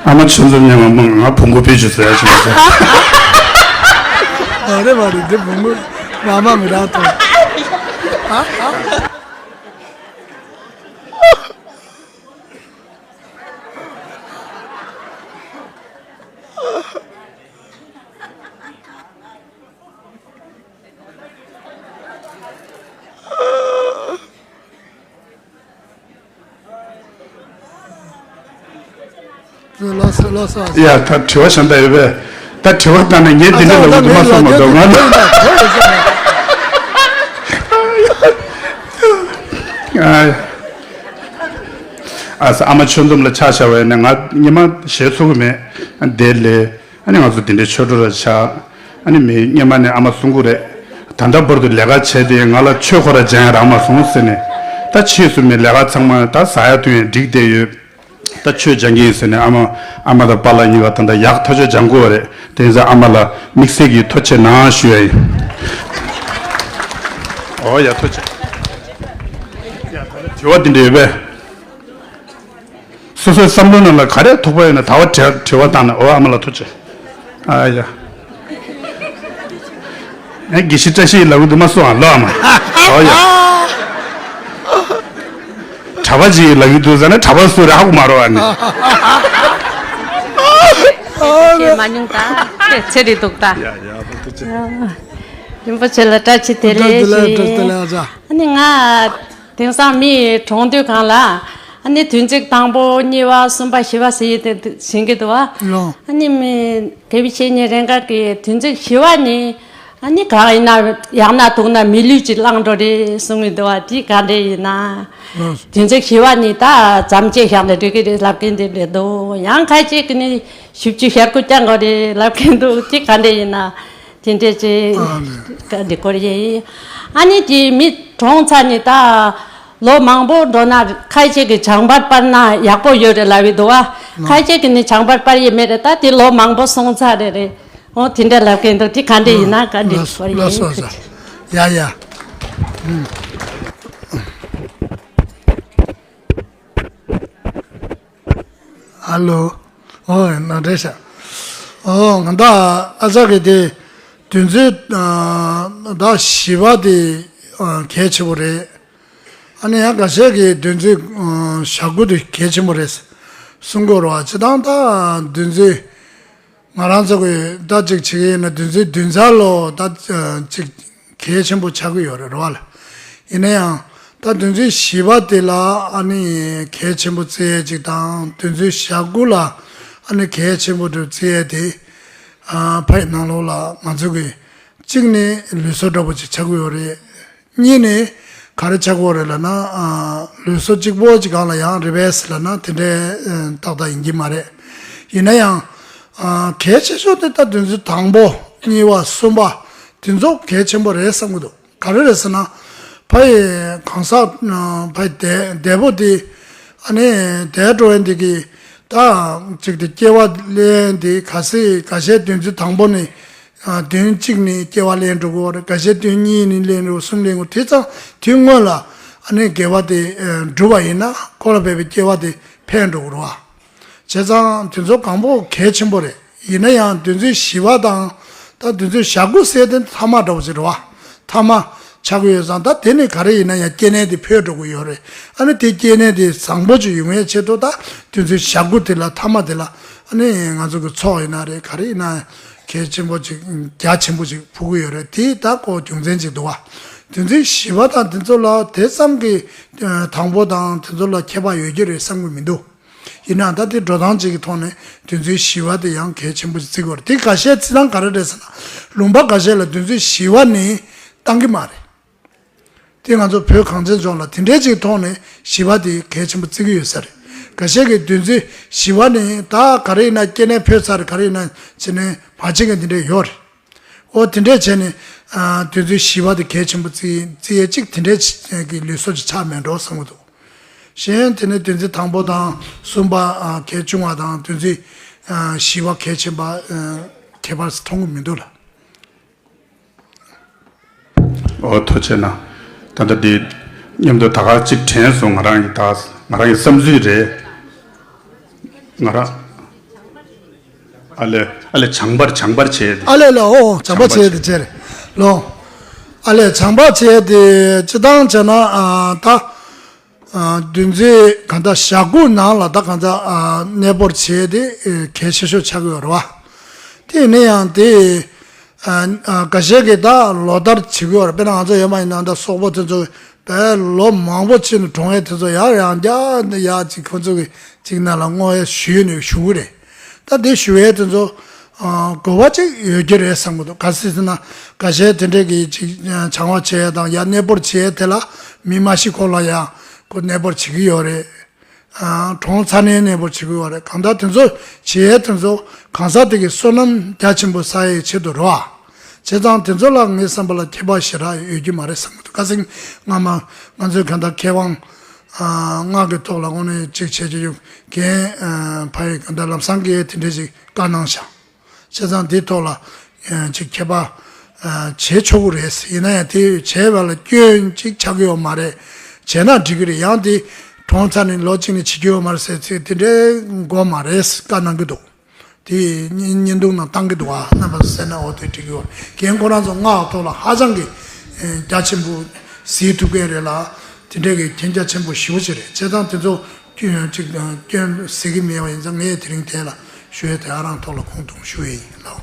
ཨ་མ་ཆུ་འཛོམས་ཉན་མ་མང་ང་བོང་གུ་ཕུད་ཅུ་ཟེར་ཡ་ཆུ་འཛོམས། ཨ་རེ་བ་རེ་དེ་བོང་གུ་མ་མ་མི་རག་ཐོང་། ཨ་ཨ། ལགས་སོ་ལགས་སོ། ཡ་ད་དྲི་བ་གཞན་དག་ཡོད་པས། ད་དྲི་བ་བཏང་ན་ངས་འདི་འདྲ་ལབ་དགོས་འདུག་མ་གསུངས་མ་གཏོགས་ང་ནི། ཨ་ས་ཨ་མ་ཆོས་འཛོམས་ལ་ཕྱག་བཞག་པ་ཡིན་ན་ང་ཉི་མ་ཞེད་ཚོར་གི་མེད། དེ་ལས། ཨ་ནི་ང་ཚོ་འདི་འདྲའི་ཆོས་གྲོགས་ལ་ཆགས། ཨ་ནི་མི་སྔོན་མ་ནས་ཨ་མ་གསུང་གི་རེད། ད་ལྟ་བར་དུ་ལས་ཀ་བྱས་ཏེ་ང་ལ་ཆོས་ཁོ་ར་སྦྱང་ཡ་རག་མ་སོང་ཟེར་ནས། ད་ཕྱིས་སུ་མི་ལས་ཀ་ཚང་མ་ད་ཟ་ཡ་འཐུང་ཡ་འགྲིག་བསྡད་ཡོད། ད་ཆོས་སྦྱང་གི་ཡིན་ཟེར་ནས་ཨ་མ་ཨ་མ་དང་པཱ་ལགས་གཉིས་ཀ་ད་ལྟ་ཡག་ཐག་ཆོད་སྦྱང་དགོས་པ་རེད། དེ་ཡིན་ཙང་ཨ་མ་ལ་དམིགས་བསལ་གྱི་ཐུགས་རྗེ་གནང་ཞུ་ཡ་ཡིན། ཨོ་ཡ་ཐུགས་རྗེ་ཆེ། ཡ་ད་ལྟ་དྲི་བ་འདི་འདྲ་ཡོད་པས། སོ་སོའི་བསམ་བློ་ནང་ལ་ག་རེ་ཐུག་པ་ཡོད་ན་ད་བར་དྲི་དྲི་བ་བཏང་ན། འོ་ཨ་མ་ལ་ཐུགས་རྗེ་ཆེ། ཨ་ཡ། ཨེ་དགེ་བཤེས་བཀྲ་ཤིས་ལབ་གི་འདུག་མ་གསུང་ཨ་ལོ་ཨ་མ། འོ་ཡ། གྲྭ་པ་ཅིག་ལབ་གི་འདུག་ཟེར་ན་གྲྭ་པ་སུ་རེད་ཧ་གོ་མ་རེད་ཨ་ནི། ཤེས་མ་མྱོང་ད། ཚེ་རིང་འདུག་ད། ཡ་ཡ་བུ་ཐུགས་རྗེ་ཆེ། རིན་པོ་ཆེ་ལ་བཀྲ་ཤིས་བདེ་ལེགས་ཞུ། ཨ་ནི་ང་དེང་སང་མི་གྲོངས་དུས་སྒང་ལ་ཨ་ནི་དུས་ཚིགས་དང་པོ་གཉིས་པ་གསུམ་པ་བཞི་པ་ཟེར་ཡི་དེ་ཟིན་གི་འདུག་བ། ཨ་ནི་མི་དགེ་བའི་བཤེས་གཉེན་རེ་འགའ་གི་དུས་ཚིགས་བཞི་པ་ནི་ཨ་ནི་གང་ཡིན་ན་ཡག་ན་སྡུག་ན་མི་ལུས་ཅིག་བླངས་འགྲོ་རེད་གསུང་གི་འདུག་བ། དེ་ག་འདྲས་ཡིན་ན། དུས་ཚིགས་བཞི་པ་ནི་ད་ཙམ་ཅིག་བཞག་ནས་འགྲིག་གི་རེད་ལབ་མཁན་དེ་རེད་འདུག་ཡང་ཁ་ཅིག་གི་ནི་བཞི་བཅུ་ཞེ་དགུ་བརྐྱང་དགོས་རེད་ལབ་མཁན་འདུག་དེ་ག་འདྲས་ཡིན་ན། དེ་འདྲས་ཅིག་ག་འདྲས་སྐོར་ཡིན། ཨ་ནི་དེ་མི་གྲོངས་ཚར་ནས་ད་ལོ་མང་པོ་འགྲོ་ན་ཁ་ཅིག་གི་བྱང་པར་སྤར་ན་ཡག་པོ་ཡོད་རེད་ལབ་ཡི་འདུག་བ། ཁ་ཅིག་གི་ནི་བྱང་པར་སྤར་ཡི་མེད་རེད། ད་དེ་ལོ་མང་པོ་སོང་ཚར་རེད་རེད། འོ་དེ་འདྲས་ལབ་མཁན་འདུག་དེ་ག་འདྲས་ཡིན་ན་ག་འདྲས་སྐོར་ཡིན། ལགས་སོ་ལགས་སོ། ཡ་ཡ། ཨ་ལོ། ཨོ་ན་འདྲེ་ཤག་ཨོ་ང་ད་ཨ་ཅག་གི་དེ་དུས་ཚོད་ད་བཞི་པ་དེ་གལ་ཆེ་པོ་རེད། ཨ་ནི་ཡང་འགའ་ཤས་ཀྱིས་དུས་ཚོད་ཞེ་དགུ་དེ་གལ་ཆེན་པོ་རེད་གསུང་གི་ཡོད་རེད་བ། སྤྱིར་བཏང་ད་དུས་ཚོད་ང་རང་ཚོ་གི་ད་ཅིག་བྱེད་ཀྱི་ཡིན་ན་དུས་ཚོད་བདུན་ཚར་ལོ་ད་ཅིག་གལ་ཆེན་པོ་ཆགས་ཀྱི་ཡོད་རེད་རེད་བ་ལ། ཡིན་ན་ཡང་ད་དུས་ཚོད་བཞི་པ་དེ་ལ་ཨ་ནི་གལ་ཆེན་པོ་བརྩི་ཡས་ཅིག་དང་དུས་ཚོད་ཞེ་དགུ་ལ་ཨ་ནི་གལ་ཆེན་པོ་འདྲ་བརྩི་ཡས་དེ་ཕ་ཡི་ནང་ལོགས་ལ་ང་ཚོ་གི་གཅིག་ནི་ལུས་སྲོག་འདྲ་པོ་ཅིག་ཆགས་ཀྱི་ཡོད་རེད། གཉིས་ནི་ག་རེ་ཆགས་ཀྱི་ཡོད་རེད་ལབ་ན། ལུས་སྲོག་གཅིག་པོ་གཅིག་སྒང་ལ་ཡང་རི་བེ་སི་ལབ་ན་དེ་འདྲའི་ཏག་ཏག་ཡིན་གྱི་མ་རེད། ཡིན་ན་ཡང་གལ་ཆེ་ཤོས་དེ་ད་དུས་ཚོད་དང་པོ་གཉིས་པ་གསུམ་པ་དེ་ཚོ་གལ་ཆེན་པོ་རེད་བསམ་གྱི་འདུག་ག་རེ་རེད་ཟེར་ན། ཕ་ཡི་གང་ཟག་ཕ་ཡི་འདས་འདས་པོ་དེ་ཨ་ནི་འདས་འགྲོ་བ་འདི་གི་ད་ཅིག་དེ་སྐྱེ་བ་ལེན་དེ་ག་སྲིད་ག་ཤེད་དུས་ཚོད་དང་པོ་ནས། ཨ་དོན་གཅིག་ནི་སྐྱེ་བ་ལེན་འགྲོ་གི་ཡོད་རེད། འགའ་ཤས་དོན་གཉིས་ནི་ལེན་འགྲོ་གསུམ་ལེན་དགོས། དེ་ཙང་དུས་སྔོན་ལ་ཨ་ནི་དགེ་བ་དེ་ཨ་བསྒྲུབས་པ་ཡིན་ན་ཁོ་ལ་འབད་པའི་སྐྱེ་བ་དེ་འཕེལ་འགྲོ་གི་རེད་བ། བྱས་ཙང་དུས་ཚོད་གང་པོ་གལ་ཆེན་པོ་རེད། ཡིན་ན་ཡང་དུས་ཚོད་བཞི་པ་དང་ད་དུས་ཚོད་ཞེ་དགུ་ཟེར་དེ་ཐ་མ་འདྲ་བོ་ཅིག་རེད་བ། ཐ་མ་ཆགས་ཀྱི་ཡོད་ཙང་ད་དེ་ནི་ག་རེ་ཡིན་ན་ཡང་སྐྱེ་གནས་དེ་འཕེལ་འགྲོ་གི་ཡོད་རེད། ཨ་ནི་དེ་སྐྱེ་གནས་དེ་བཟང་པོ་ཅིག་ཡོང་བའི་ཆེད་དུ་ད་དུས་ཚོད་ཞེ་དགུ་དེ་ལ་ཐ་མ་དེ་ལ་ཨ་ནི་ང་ཚོ་གི་ཚོགས་ཡིན་ན་རེད་ག་རེ་ཡིན་ན། གལ་ཆེན་པོ་ཅིག་རྒྱ་ཆེན་པོ་ཅིག་ཕུལ་གྱི་ཡོད་རེད། དེ་ད་ཁོ་རྒྱུ་མཚན་ཅིག་འདུག་བ། དུས་ཚོད་བཞི་པ་དང་དེ་ཚོ་ལ་དེ་ཙམ་གྱི་དང་པོ་དང་དེ་ཚོ་ལ་ཁྱད་པར་ཡོད་ཀྱི་རེད་བསམ་གྱི་མི་འདུག་ཡིན་ནའང་ད་དེ་འགྲོ་སྟངས་ཅིག་གི་ཐོག་ནས་དུས་ཚོད་བཞི་པ་དེ་ཡང་གལ་ཆེན་པོ་ཅིག་བརྩི་གི་ཡོད་རེད། དེ་འགའ་ཤས་བརྩི་སྟངས་ག་རེ་རེད་ཟེར་ན། ལུང་པ་འགའ་ཤས་ལ་དུས་ཚོད་བཞི་པ་ནི་བཏང་གི་མ་རེད། དེ་ང་ཚོ་བོད་གངས་ཅན་ལྗོངས་ལ་དེ་འདྲའི་ཅིག་ཐོག་ནས་བཞི་པ་དེ་གལ་ཆེན་པོ་བརྩི་གི་ཡོད་ས་རེད། འགའ་ཤས་ཀྱིས་དུས་ཚོད་བཞི་པ་ནི་ད་ག་རེ་ཡིན་ན་སྐྱེ་གནས་འཕོས་ཚར་ག་རེ་ཡིན་ན་བྱས་ནས་མ་བྱེད་མཁན་དེ་འདྲས་ཡོད་རེད། འོ་དེ་འདྲས་བྱས་ནས་ཨ་དུས་ཚོད་བཞི་པ་དེ་གལ་ཆེན་པོ་བརྩི་བརྩི་ཡས་ཅིག་དེ་འདྲས་ཀྱི་ལུས་སྲོག་ཅིག་ཆགས་མེད་འགྲོ་བསམ་གྱི་འདུག་གཞན་དེ་ནས་དུས་ཚོད་དང་པོ་དང་གསུམ་པ་ཨ་གལ་ཆུང་བ་དང་དུས་ཚོད་ཨ་བཞི་པ་གལ་ཆེན་པ་ཨ་ཁྱད་པར་མཐོང་གི་མི་འདུག་ལ། ཨོ་ཐུགས་རྗེ་གནང་། ད་ལྟ་འདི་མཉམ་དུ་ད་ག་གཅིག་དྲན་སོང་། ང་རང་གི་ད་ང་རང་གི་བསམ་ཚུལ་རེད། ང་རང་ཨ་ལས་ཨ་ལས་བྱང་པར་བྱང་པར་བྱས་ཏེ། ཨ་ལས་ལ་ཨོ་བྱང་པར་བྱས་ཏེ་བྱས་རེད་ལོ། ཨ་ལས་བྱང་པར་བྱས་ཏེ་སྤྱི་བཏང་བྱས་ན་ཨ་ད། ཨ་བདུན་ཚིགས་གང་ལྟར་ཞེ་དགུ་ནང་ལ་ད་གང་ལྟར་ཨ་གནས་སྤོར་བྱས་ཏེ་ཨེ་གལ་ཆེ་ཤོས་ཆགས་ཀྱི་ཡོད་རེད་བ། དེ་ཡིན་ན་ཡང་དེ་ཨ་ཨ་འགའ་ཤས་ཀྱིས་ད་ལོ་ལྟར་བྱེད་ཀྱི་ཡོད་རེད། དཔེར་ན་ང་ཚོ་ཡོད་མ་ཡིན་ན་ད་སོག་པོ་དེ་ཚོ་དཔེ་ལོ་མང་པོ་ཕྱིན་ནས་གྲོངས་ཡས་དེ་ཚོ་ཡར་ཡང་བསྐྱར་ཡར་ཅིག་ཁོ་ཚོ་གི་ཅིག་ནང་ལ་བསྔོ་ཡས་ཞུས་ནས་བཞུགས་ཀྱི་རེད། ད་དེ་ཞུ་ཡས་དེ་ཚོ་ཨ་དགོས་པ་ཅིག་ཡོད་ཀྱི་རེད་བསམ་གྱི་འདུག་ག་ཟེར་ཟེར་ན་འགའ་ཤས་དེ་འདྲས་ཀྱི་ཅིག་ཨ་བྱང་བ་བྱེད་ཡས་དང་ཡར་གནས་སྤོར་བྱེད་ཡས་དེ་ལ་མི་མ་ཤི་གོང་ལ་ཡང་ཁོ་གནས་སྤོར་བྱེད་ཀྱི་ཡོད་རེད། ཨ་གྲོངས་ཚར་ནའི་གནས་སྤོར་བྱེད་ཀྱི་ཡོད་རེད། གང་ལྟར་དེ་ཚོ་བྱེད་ཡས་དེ་ཚོ་གང་ཟག་དེ་གི་བསོད་ནམས་རྒྱ་ཆེན་པོ་བསགས་ཡས་ཆེད་དུ་རེད་བ། བྱས་ཙང་དེ་ཚོ་ལ་ངའི་བསམ་པ་ལ་ཁྱད་པར་ཞེ་དྲག་ཡོད་ཀྱི་མ་རེད་བསམ་གྱི་འདུག་ཁ་སང་སྔ་མ་ང་ཚོའི་གང་ལྟར་མཁས་དབང་ཨ་སྔགས་ཀྱི་ཐོག་ལ་དངོས་གནས་ཅིག་བྱེད་ཀྱི་ཡོད་མཁན་ཨ་ཕ་ཡི་གང་ལྟར་ལམ་སང་གིས་དེ་འདྲས་ཅིག་བཀའ་གནང་བཞག་བྱས་ཙང་འདི་ཐོག་ལ་ཨ་ཅིག་ཁྱད་པར་ཨ་བྱེད་ཆོག་གི་རེད། ཡིན་ན་ཡང་དེ་བྱས་པ་ལ་སྐྱོན་ཅིག་ཆགས་ཀྱི་ཡོད་མ་རེད། བྱས་ན་འགྲིག་གི་རེད། ཡང་དེ་གྲོངས་ཚར་ནས་ལོ་གཅིག་ནས་བྱེད་ཀྱི་ཡོད་མ་རེད་ཟེར་ཚིག་དེ་འདྲའི་དགོས་མ་རེད་བཀའ་གནང་གི་འདུག་དེ་བརྙན་བརྙན་ཐུང་ནང་བཏང་གི་འདུག་ཨ། རྣམ་པ་ཚོ་གསན་ན་འོ་དེ་འགྲིག་གི་ཡོད། རྒན་ཁོ་རང་ཚོ་སྔགས་ཐོག་ལ་ཧ་ཅང་གི་ཨ་རྒྱ་ཆེན་པོ་གཟིགས་ཐུབ་མཁན་རེད་ལ། དེ་འདྲའི་གི་མཁྱེན་རྒྱ་ཆེན་པོ་ཞེ་པོ་ཅིག་རེད། བྱས་ཙང་དེ་ཚོ་སྐྱོན་ཅིག་དང་སྐྱོན་གཟིགས་ཀྱི་མེད་པ་ཡིན་ཙང་ངས་དེ་རིང་དེ་ལ་ཞུ་ཡས་དེ་ཨ་རང་ཐོག་ལ་ཁུངས་གཏོང་ཞུ་ཡས་ཡིན་ལགས།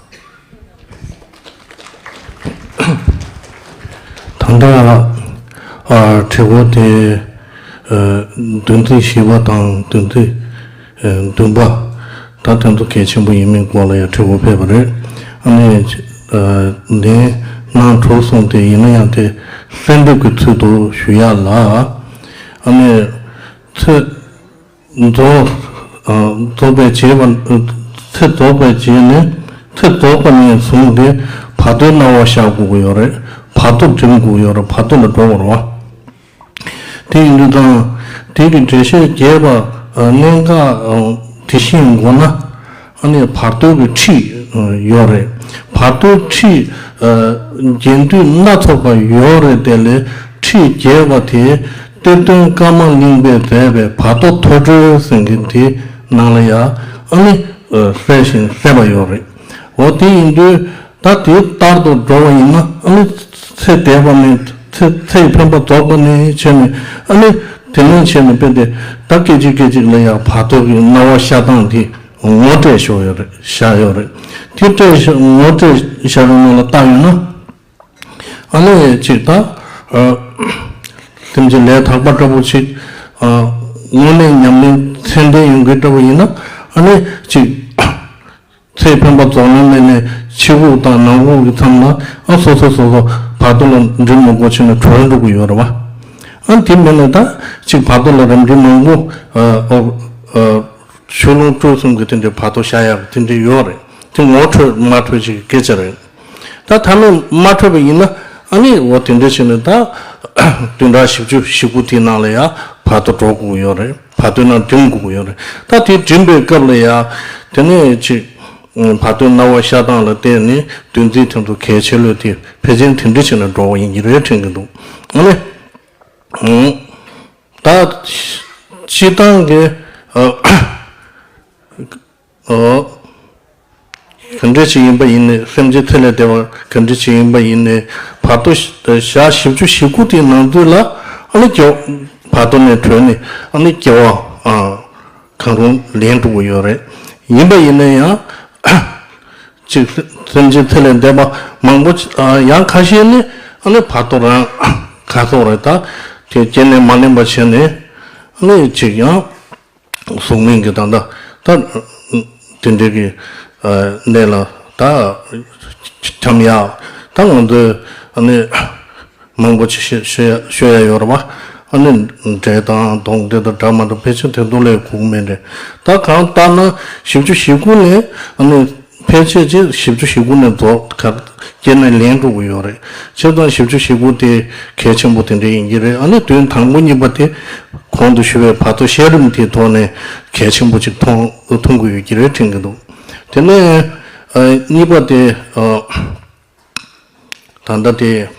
ད་ཨ་དྲི་བ་དེ་ཨ་བདུན་ཚིགས་བཞི་པ་དང་བདུན་ཚིགས་ཨ་བདུན་པ་ད་དེ་ཚོ་གལ་ཆེན་པོ་ཡིན་མིན་སྐོར་ལ་ཡང་དྲི་བ་ཕེབས་པ་རེད། ཨ་ནི་ཨ་ལན་གནང་གྲུབ་སོང་སྟེ། ཡིན་ན་ཡང་དེ་གསལ་འདེབས་ཀྱི་ཚུལ་དུ་ཞུ་ཡ་ལ། ཨ་ནི་ཚེ་རྫོགས་ཨ་རྫོགས་པའི་རྗེས་པ། ཚེ་རྫོགས་པའི་རྗེས་ནས། ཚེ་རྫོགས་པ་ནས་བཟུང་སྟེ་བར་དོའི་སྣང་བ་ཤར་དགོས་ཀྱི་ཡོད་རེད། བར་དོ་འགྲིམ་དགོས་ཀྱི་ཡོད་རེད། བར་དོ་ལ་འགྲོ་དགོས་རེད་བ། དེ་ཡིན་དུས་ཙང་དེ་གི་འགྲེལ་བཤད་རྒྱས་པ་ཨ་གནད་འགག་ཨ་དེ་བཞིན་དགོས་ན། ཨ་ནི་བར་དོ་གི་ཁྲིད་ཨ་ཡོད་རེད། བར་དོའི་ཁྲིད་ཨ་རྒྱས་བསྡུས་སྣ་ཚོགས་པ་ཡོད་རེད། དེ་ལས་ཁྲིད་རྒྱས་པ་དེ་གཏེར་སྟོན་ཀརྨ་གླིང་པས་མཛད་པའི་བར་དོ་ཐོས་གྲོལ་ཟེར་མཁན་དེ་ནང་ལ་ཡང་ཨ་ནི་ཨ་གསལ་ཞིང་གསལ་བ་ཡོད་རེད། འོ་དེ་ཡིན་དུས་ད་དེ་ལྟར་དུ་འགྲོ་བ་ཡིན་ན། ཨ་ནི་ཚེ་འདས་པ་ནས། ཚེ་ཚེའི་འཕེན་པ་རྫོགས་པ་ནས་བྱས་ནས། ཨ་ནི་དེ་ནས་བྱས་ནས་དཔེ་དེ་ད་སྐད་ཅིག་སྐད་ཅིག་ལ་ཡང་བར་དོ་གི་སྣང་བ་ཤར་སྟངས་དེ་ངོ་སྤྲད་ཞོག་ཡོད་རེད། བཞག་ཡོད་རེད། དེ་སྤྲད་ཤ- ངོ་སྤྲད་བཞག་པའི་ནང་ལ་བལྟ་ཡོད་ན། ཨ་ནི་ཅིག་ད་ཨ་སེམས་ཅན་ལས་དག་པ་འདྲ་པོ་ཅིག་ཨ་དངོས་གནས་ཉམས་ལེན་ཚད་ལྡན་ཡོང་མཁན་འདྲ་པོ་ཡིན་ན། ཨ་ནི་ཅིག་ཚེའི་འཕེན་པ་རྫོགས་ལམ་ལས་ནས་ཕྱི་ཁུག་དང་ནང་ཁུག་གི་མཚམས་ལ། ཨ་སོ་སོ་སོ་སོ་བར་དོ་ལ་འགྲིམ་མི་དགོས་བྱས་ནས་གྲོལ་འགྲོ་གི་ཡོད་རེད་བ། ཨ་དེ་མིན་ན་ད་ཅིག་བར་དོ་ལ་རབ་འབྲིང་མང་པོ་ཨ་ཨ་ཨ་ཆོས་ལུང་དཀྲོལ་གསུམ་གྱི་དེ་འདྲའི་བར་དོ་བཞག་ཡག་དེ་འདྲའི་ཡོད་རེད། དེ་ངོ་འཕྲོད་མ་འཕྲོད་ཅིག་གི་སྐད་ཆ་རེད། ད་ཐ་མ་མ་འཕྲོད་པ་ཡིན་ན། ཨ་ནི་འོ་དེ་འདྲ་བྱས་ནས་ད་བདུན་ཕྲག་བཞི་བཅུ་ཞེ་དགུ་དེའི་ནང་ལ་ཡང་བར་དོ་འགྲོ་དགོས་ཡོད་རེད། བར་དོའི་ནང་འགྲིམ་དགོས་ཀྱི་ཡོད་རེད། ད་དེ་འགྲིམ་པའི་སྐབས་ལ་ཡང་དེ་ནས་ཅིག་བར་དོའི་སྣང་བ་ཤར་སྟངས་ལ་བརྟེན་ནས་བདུན་ཚིགས་དེ་ཚོ་གལ་ཆེ་ལོས་དེ་ཕལ་ཆེར་དེ་འདྲ་བྱས་ནས་འགྲོ་བ་ཡིན་གྱི་རེད་དྲན་གྱི་འདུག། ཨ་ནི་ད་སྤྱིར་བཏང་གི་ཨ། ཨོ། ག་འདྲ་ཅིག་ཡིན་པ་ཡིན་ནའི། སེམས་ཅན་ཚེ་ལས་འདས་པ་ག་འདྲ་ཅིག་ཡིན་པ་ཡིན་ནའི། བར་དོ་ཞག་བཞི་བཅུ་ཞེ་དགུ་དེའི་ནང་ཚུད་ལ་ཨ་ནི་སྐྱེ་བ། བར་དོ་ནས་གྲོལ་ནས་ཨ་ནི་སྐྱེ་བ་ཨ་གང་རུང་ལེན་འགྲོ་གི་ཡོད་རེད། ཡིན་པ་ཡིན་ན་ཡང་ཅིག་སེམས་ཅན་ཚེ་ལས་འདས་པ་མང་པོ་ཅིག་ཨ་ཡང་ཁ་ཤས་ནི་ཨ་ནི་བར་དོ་རང་ག་སོགས་རེད། ད་དེ་རྐྱེན་ལས་མ་ལེན་པ་བྱས་ནས་ཨ་ནི་ཅིག་ཡང་། གཟུགས་མེད་ཀྱི་ད་ལྟ་ད་དེ་འདྲའི་གི་ཨ་གནས་ལ་ད་འཁྱམ་ཡག་ད་ང་ཚོས་ཨ་ནི་མང་པོ་ཅིག་ཤོད་ཤོད་ཡ་ཤོད་ཡ་ཡོད་རེད་བ། ཨ་ནི་འདྲེ་དང་གདོན་འདྲེ་དང་འདྲ་མ་འདྲ་ཕལ་ཆེར་དེ་ཚོ་ལས་ཁུག་མེད་རེད། ད་གང་ལྟར་ན་བཞི་བཅུ་ཞེ་དགུ་ནས་ཨ་ནི། ཕལ་ཆེར་ཅིག་བཞི་བཅུ་ཞེ་དགུ་ནས་རྫོགས་གར་སྐྱེ་གནས་ལེན་འགྲོ་གི་ཡོད་རེད། བྱས་ཙང་བཞི་བཅུ་ཞེ་དགུ་དེ་གལ་ཆེན་པོ་དེ་འདྲ་ཡིན་གྱི་རེད། ཨ་ནི་དོན་དང་པོ་གཉིས་པ་དེ་གོང་དུ་ཞུས་པའི་བར་དོ་བཤད་རིམ་དེའི་ཐོག་ནས་གལ་ཆེན་པོ་ཅིག་མཐོང་མཐོང་གི་ཡོད་ཀྱི་རེད་དྲན་གྱི་འདུག། དེ་ནས་ཨ་གཉིས་པ་དེ་ཨ་ད་ལྟ་དེ།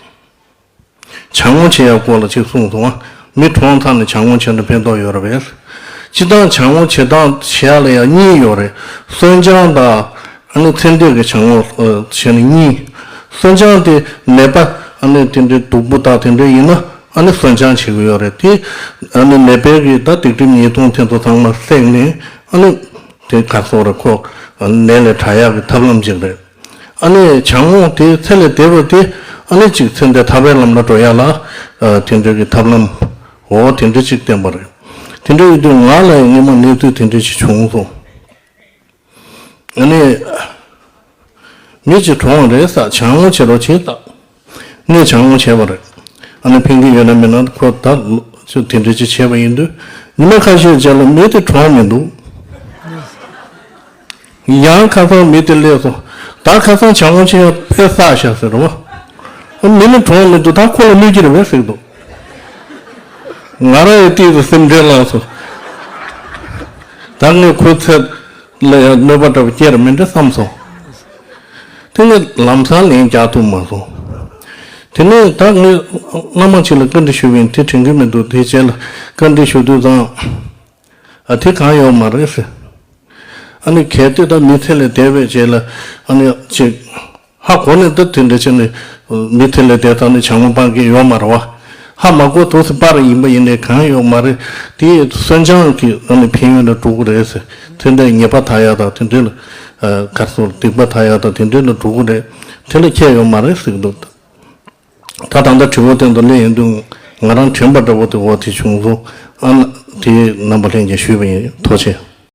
བྱ་ངོ་བྱེད་ཡག་སྐོར་ལ་ཅིག་གསུངས་སོང་ང་། མི་གྲོངས་ཚར་ནས་བྱ་ངོ་བྱས་ན་ཕན་ཐོགས་ཡོད་རེད་པས། སྤྱིར་བཏང་བྱ་ངོ་བྱེད་སྟངས་བྱེད་ཡག་ལ་ཡང་གཉིས་ཡོད་རེད། གསོན་ལྕང་དང་ཨ་ནི་ཚེ་འདས་ཀྱི་བྱ་ངོ་ཨ་བྱས་ནས་གཉིས། གསོན་ལྕང་དེ་ནད་པ་ཨ་ནི་དེ་འདྲའི་སྡུག་པོ་དང་དེ་འདྲ་ཡིན་ན་ཨ་ནི་གསོན་ལྕང་བྱེད་ཀྱི་ཡོད་རེད། དེ་ཨ་ནི་ནད་པའི་གི་ད་སྡིག་སྒྲིབ་ཉེས་ལྟུང་དེ་ཚོ་ཚང་མ་བསྲེགས་ནས་ཨ་ནི་དེ་ག་སོགས་རེད། ཁོ་ནད་ལས་དྲག་ཡག་གི་ཐབས་ལམ་ཅིག་རེད། ཨ་ནི་བྱ་ངོ་དེ་ཚེ་ལས་འདས་པ་དེ་ཨ་ནི་ཅིག་ཚེ་འདས་ཐར་པའི་ལམ་ལ་འགྲོ་ཡ་ལ་ཨ་དེ་འདྲ་གི་ཐབས་ལམ་འོ་དེ་འདྲ་ཅིག་བསྟན་པ་རེད། དེ་འདྲ་ཡིན་དུས་ང་ལ་ཡང་སྔོན་མ་གནས་ཚུལ་དེ་འདྲ་ཅིག་བྱུང་སོང་། ཨ་ནི་མི་ཅིག་གྲོངས་པ་རེད་ཟེར། བྱ་ངོ་བྱེད་རོགས་བྱེད་ད། ངས་བྱ་ངོ་བྱས་པ་རེད། ཨ་ནི་ཕན་གྱི་ཡོད་ན་མེད་ན་ཁོ་ད་ལོ་ཅིག་དེ་འདྲ་ཅིག་བྱས་པ་ཡིན་དུས་ཉི་མ་ཁ་ཤས་རྗེས་ལ་མི་དེ་གྲོངས་མི་འདུག། ཡང་ཁ་སང་མི་དེ་སླེབས་སོང་། ད་ཁ་སང་བྱ་ངོ་ཆེ་ཡང་དཔེ་བསགས་ཤག་ཟེར་རོ། མི་ནི་གྲོངས་མི་འདུག། ད་ཁོ་ལ་གནོད་ཀྱི་རེད་པས་ཟེར་གི་འདུག། ང་རང་ཡང་ཏོག་ཙམ་སེམས་ཁྲལ་ལངས་སོང་། ད་ངས་ཁོའི་ཚེ་ལ་ཡང་གནོད་པ་འདྲ་པོ་སྐྱེལ་ར་མིན་འདྲ་བསམ་སོང་། དེ་ནས་ལམ་སང་ལན་རྒྱག་ཐུབ་མ་སོང་། དེ་ནས་ད་ངས་སྔ་མ་ཅིག་ལ་བཀའ་འདྲི་ཞུས་པ་ཡིན། དེ་དྲན་གྱི་མི་འདུག། དེའི་རྗེས་ལ་བཀའ་འདྲི་ཞུ་དུས་ཙང་། ཨ་དེ་གང་ཡོད་མ་རེད་ཟེར། ཨ་ནི་གལ་ཏེ་ད་མི་ཚེ་ལས་འདས་པའི་རྗེས་ལ་ཨ་ནི་ཅིག་ཧ་གོ་ནས་ད་དེ་འདྲ་བྱས་ནས་མི་ཚེ་ལས་འདས་ཚར་ནས་བྱ་ངོ་སྤར་མཁན་ཡོད་མ་རེད་བ། ཧ་མ་གོ་འདུག་ཟེར་པར་ཡིན་པ་ཡིན་ནའི་གང་ཡོད་མ་རེད། དེ་གསོན་ལྕང་གི་ཨ་ནི་ཕན་ཡོན་ལ་འགྲོ་གི་རེད་ཟེར། དེ་འདྲའི་ཉེས་པ་དག་ཡག་དང་དེ་འདྲའི་ལ་ག་རེ་ཟེར་སྡིག་པ་དག་ཡག་དང་དེ་འདྲའི་ལ་འགྲོ་གི་རེད། དེ་ལ་ཁྱད་ཡོད་མ་རེད་ཟེར་གི་འདུག། ད་ད་ལྟ་དྲི་བ་སྟེང་དུ་སླེབས་ཡོང་དུས་ང་རང་དྲན་པ་འདྲ་པོ་དེ་འོ་དེ་བྱུང་སོང་། ཨ་ན་དེ་རྣམ་པ་ལྷན་རྒྱས་ཞུས་པ་ཡིན། ཐུགས་རྗེ་ཆེ།